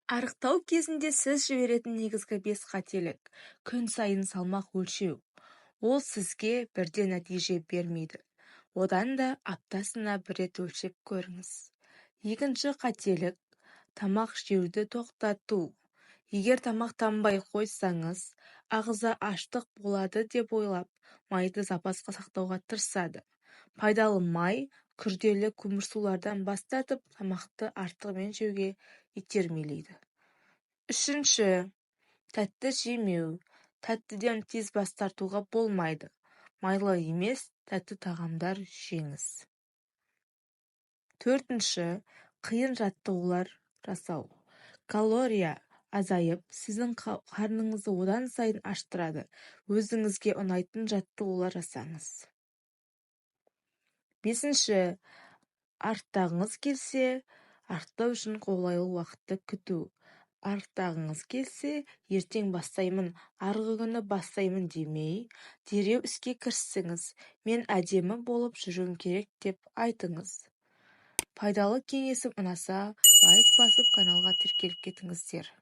Арықтау кезінде сіз жіберетін негізгі бес қателік. Күн сайын салмақ өлшеу. Ол сізге бірден нәтиже бермейді. Одан да аптасына бір рет өлшеп көріңіз. Екінші қателік – тамақ жеуді тоқтату. Егер тамақтанбай қойсаңыз, ағза аштық болады деп ойлап, майды запасқа сақтауға тырысады. Пайдалы май, күрделі көмірсулардан бас тартып, тамақты артығымен жеуге итермелейді. Үшінші, тәтті жемеу. Тәттіден тез бас тартуға болмайды. Майлы емес, тәтті тағамдар жеңіз. Төртінші, қиын жаттығулар жасау. Калория азайып, сіздің қарныңызды одан сайын аштырады. Өзіңізге ұнайтын жаттығулар жасаңыз. Бесінші, арықтағыңыз келсе, арықтау үшін қолайлы уақытты күту. Арықтағыңыз келсе, ертең бастаймын, арғы күні бастаймын демей, дереу іске кірісіңіз. Мен әдемі болып жүруім керек деп айтыңыз. Пайдалы кеңесім ұнаса, лайк басып, каналға тіркеліп кетіңіздер.